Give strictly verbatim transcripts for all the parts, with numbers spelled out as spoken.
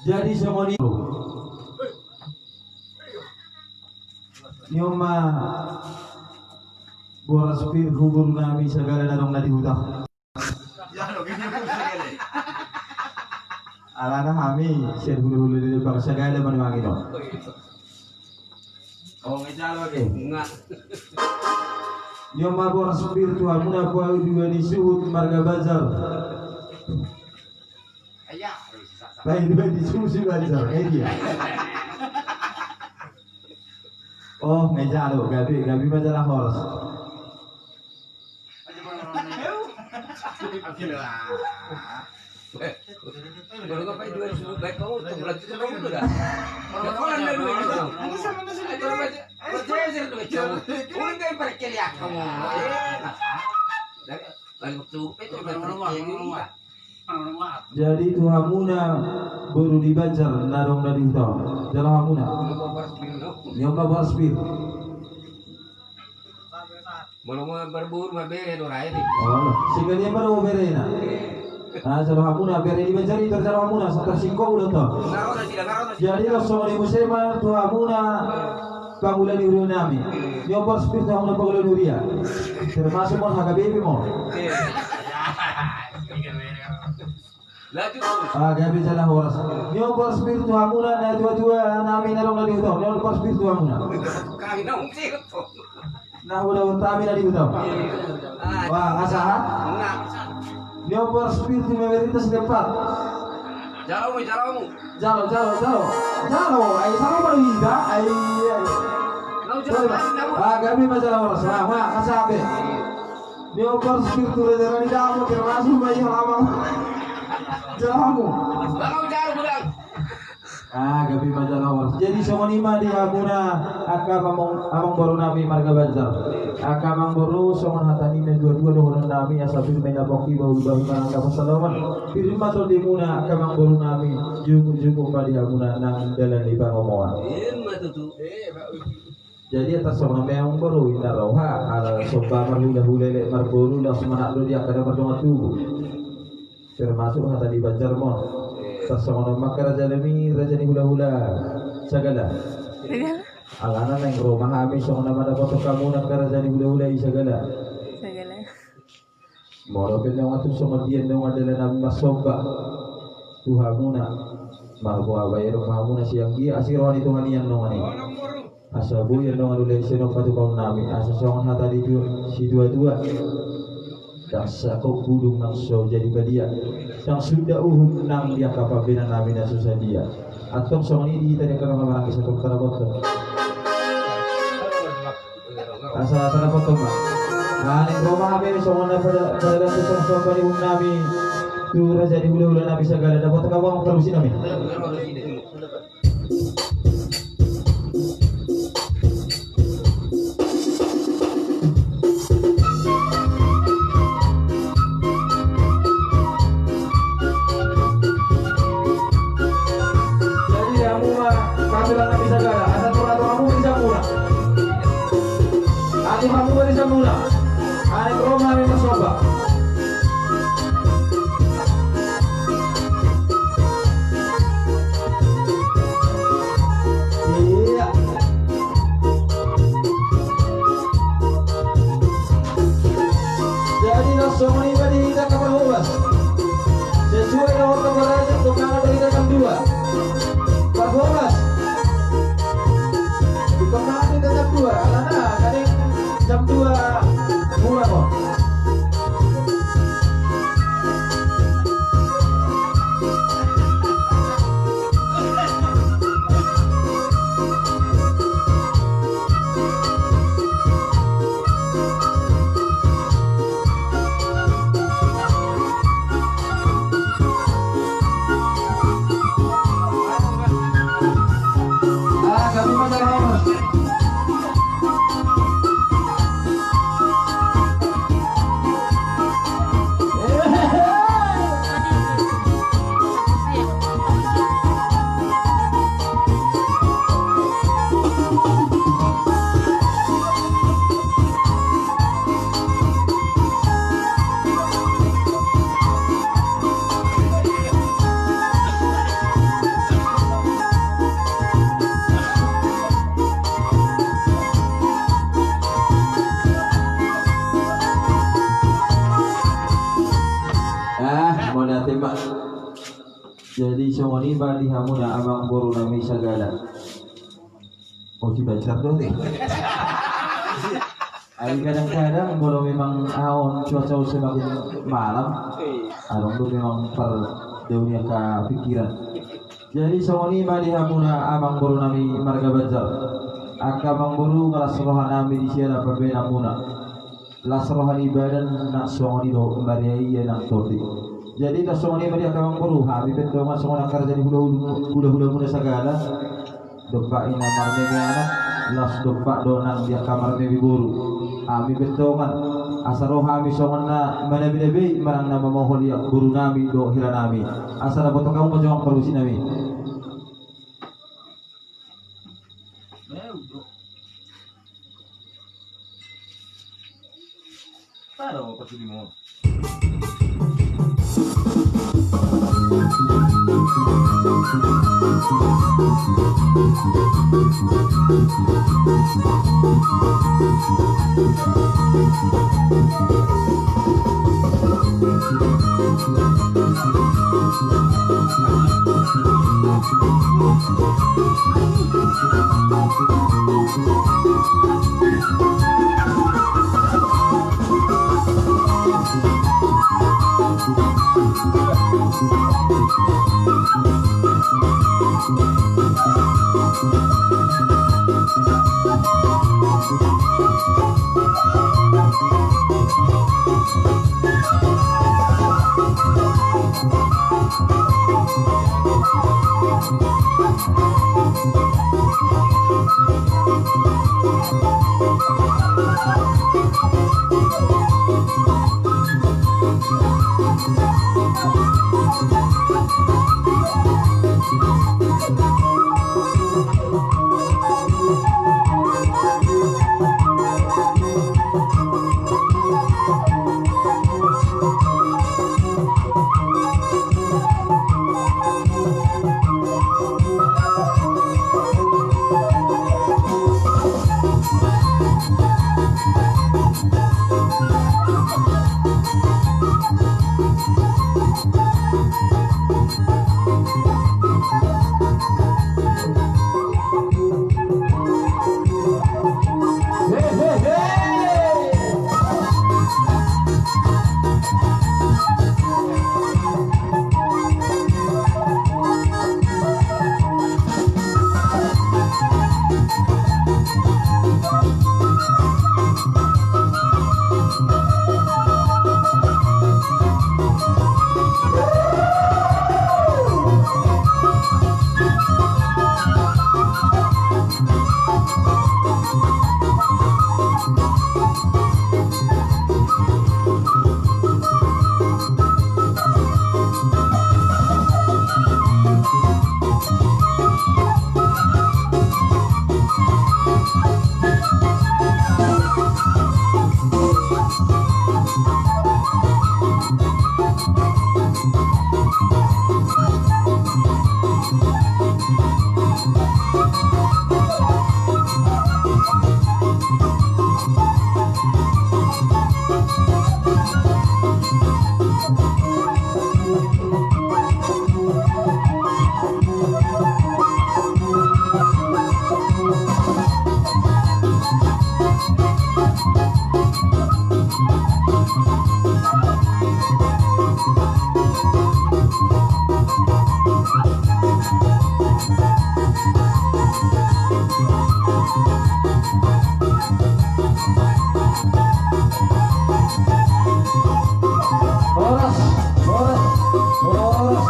Jadi songon i. Ni on ma boras pir tu boru nami sagala na adong na di huta. Alana hami sian hulahula di Lembang sagala manuangin on. Oh, nggak jalo age. Nggak. Ni on ma boras pir tu hamuna paidua ni suhut marga Banjar. Paidua ni suhut si Banjar, eh dia. Oh, nggak jalo, gabe, gabe ma jala horas. Jadi tu hamuna boru di Banjar na adong na di huta on. Jalo hamuna. Ni on ma boras pir. Molo ma marboru marbere do rae di. Oh, singkali ma do berena. Ah, jalo hamuna bere di Banjar i, jalo hamuna, satar singko ulo to. Jadi laos songon i muse ma tu hamuna pangula ni huria nami. Ni on boras pir tu hamuna pangula ni huria. Termasuk mon H K B P mon. Ah, gabe jala horas. Ni on boras pir tu hamuna na tuatua nami na adong na di huta on. Ni on boras pir tu hamuna. Na huda hutami na di huta on. Wah, nga sahat. Ni on boras pir tu pemerintah setempat. Jalo, jalo. Jalo, jalo, jalo. Jalo, ai sama baru hita. Ai, ai. Ah, gabe ma jala horas. Wah, wah, nga sahat be. Ni on boras pir tu raja na di dapot, termasuk ma i halaman. Jalo hamu. Ah, gabe ma jala horas. Jadi songon i ma di hamuna angka amang, amangboru nami marga Banjar. Angka amangboru, songon hata ni na tuatua dohonon nami, asa pir ma i na pongki, bahul-bahul manang na pansalongan. Pir ma tondimuna angka amangboru nami, jumuk-jumuk ma di hamuna nang dalan ni pangomoan. Ima tutu. Jadi atas songon memang boru inda roha ala somba marhulahula, elek marboru, laos manat do di angka na mardongan tubu. Termasuk hata di Banjar mon. Atas songon on ma angka raja nami, raja ni hulahula sagala. Alana naeng ro ma hami songon na mandapothon hamuna angka raja ni hulahula i sagala. Molo pe nunga tung songon dia nunga dalan nami marsomba tu hamuna, marboa baen ma hamuna sian dia, asi roha ni Tuhan i nunga i. Asa boi nunga ulaon sian on patupaon nami, asa songon hata ni tuatua. Ndang sakombudung nang so jadi badia. Ndang suda uhum nang di angka pambahenan nami na so sadia. Antong songon i di hita di angka na maranggi, asa tong tarabothon. Asa tarabothon ma. Naeng ro ma hami songon na pada, pada tu songon panium nami tu raja ni hulahula nami sagala, dapot kawan parusi nami. Jadi hamu ma, kami lang na bisa gala, asa tora-tora hamu bisa mula. Adi hamu ma bisa mula. Adi ro ma hami marsomba. Iya. Jadi laos songon i ma di hita angka parhobas. Sesuai dohot na parajak, tongangan do hita jam dua. Parhobas. Di tongangan do hita jam dua. Alana kadang jam dua mulak on. Ima di hamuna amangboru nami sagala. Oh, si Banjar do, deh. Ai kadang-kadang molo memang aon cuaca on semakin malam, adong do memang pardaun ni angka pikiran. Jadi songon i ma di hamuna amangboru nami marga Banjar. Angka amangboru, las roha nami di siala pambahenanmuna. Las roha ni badan nang songon i do, maria ia nang tondi. Jadi las songon i ma di angka amangboru, hami pe tongon songon angka raja ni hula-hula, hula-hulamuna sagala. Dompak ina marmeme anak, las dompak do nang di angka marmeme boru. Hami pe tongon, asa ro hami songon na manabe-nabe manang na mamoholi boru nami dohot hela nami. Asa dapoton hamu ma jo amang pargonsi nami. Horas, horas, horas.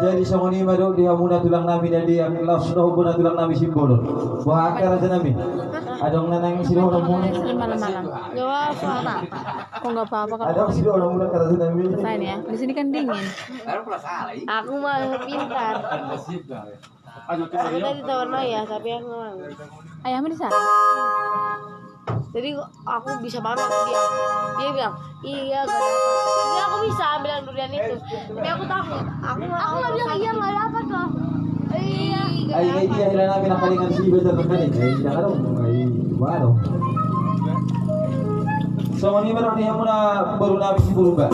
Jadi songon i ma do di hamuna tulang nami na di laos dohot bona tulang nami Simbolon. Boha angka raja nami? Adong na naeng sidohononmuna? Malam-malam. Gak apa-apa. Kok gak apa-apa kalau adong sidohononmuna angka raja nami? Rasain ya. Di sini kan dingin. Aku mah pintar. Aku tadi telepon ayah, tapi aku nggak mau. Ayahmu di sana? Jadi aku bisa banget dia. Dia bilang, "Iya, gak dapat." Iya, aku bisa bilang durian itu. Tapi aku takut. Aku nggak, aku nggak bilang, "Iya, gak dapat, loh." Iya. Ai, ai, dia hela nami na kalingan si Bajar na kalingan. Ai, dia kadang, ai, baru. Songon i ma do di hamuna boru nami si Purba.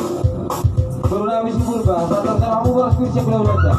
Boru nami si Purba, sahat ma hamu boras, kursi, pala ulanta.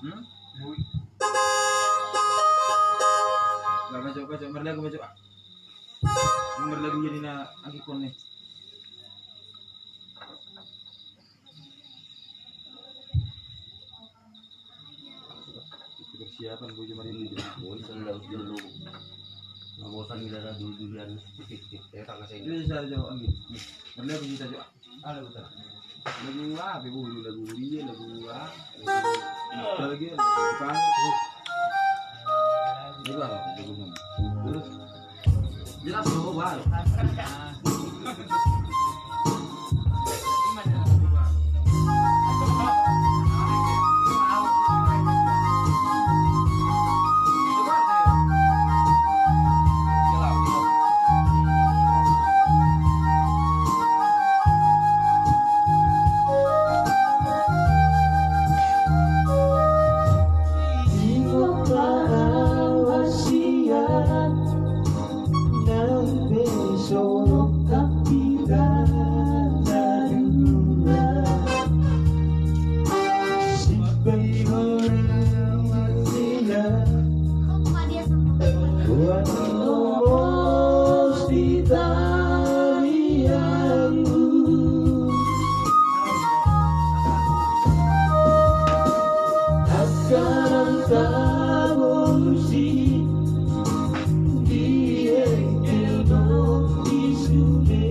Hmm? Bui. Lah, baco, baco, marlagu, baco, ah. Marlagu jadi na angkikon ni. Persiapan baju mari. Bosan lah dulu. Bosan kita lah dulu-duluan. Tik, tik, tik. Eh, tak kasih. Ini saya jawab lagi. Marlagu kita jawab. Lagu apa? Lagu dia, lagu apa? Lagu apa? Lagu apa? Terus jelas loh, Bang. Angka na tabo musi di hengkel do di sude.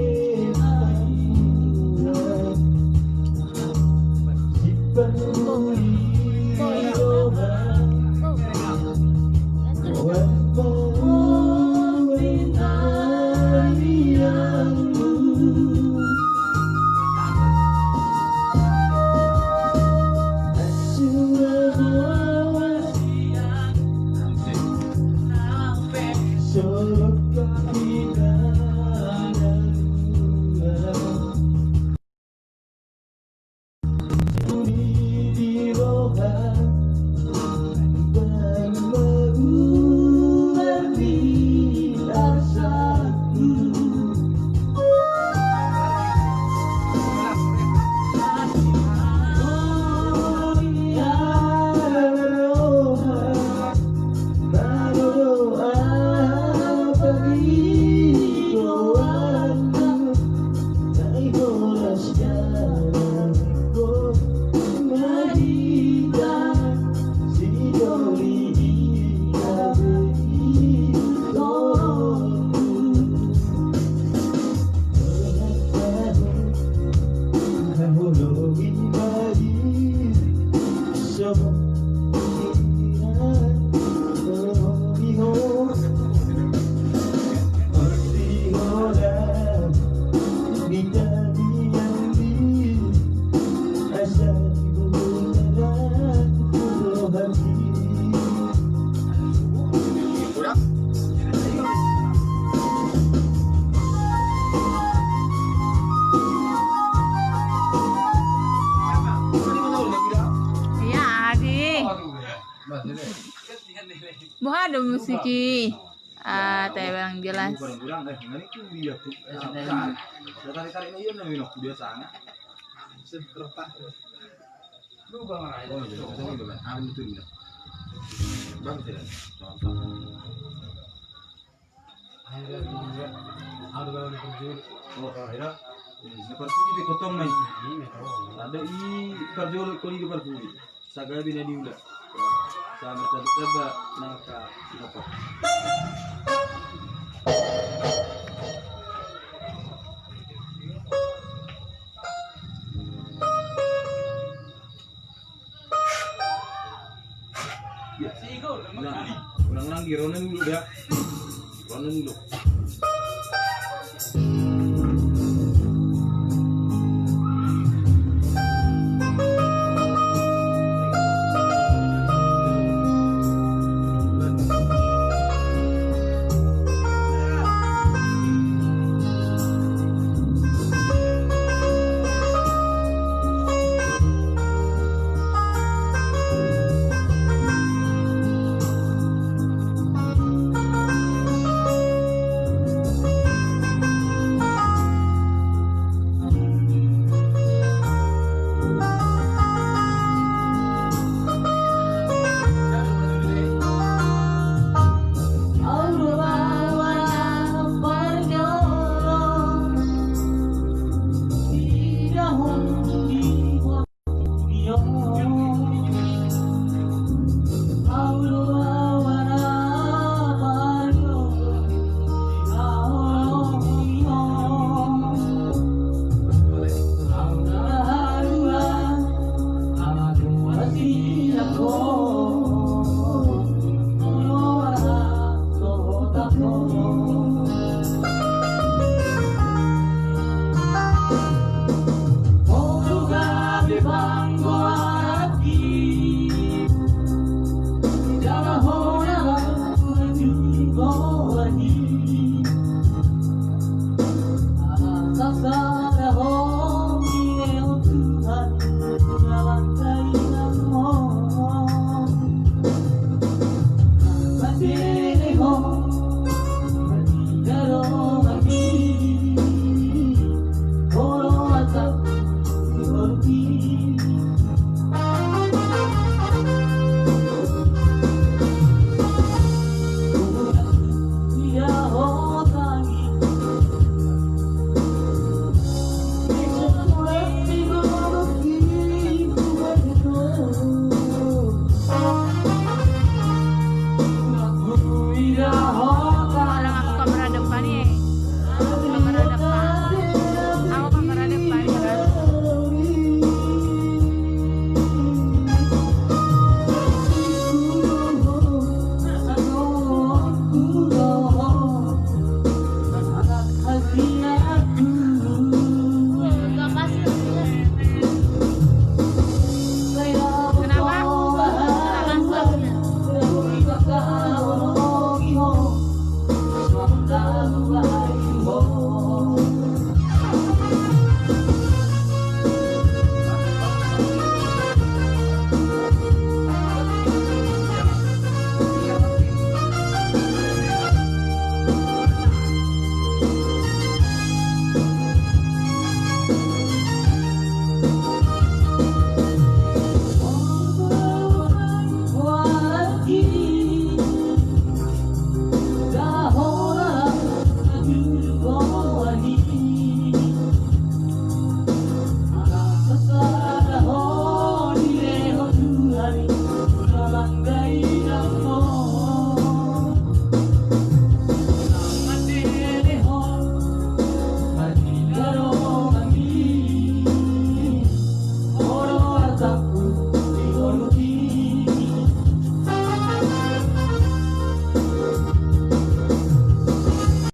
Iya, Adi. Boha do musik i? Ah, tai barang jelas. Parpudi pe kotong mai. Ada i parjolo koli do parpudi. Sagabe na niula. Sama taba-taba nangka sinapa. Unang, unang nanggi, ro na niula da. Ro na niula.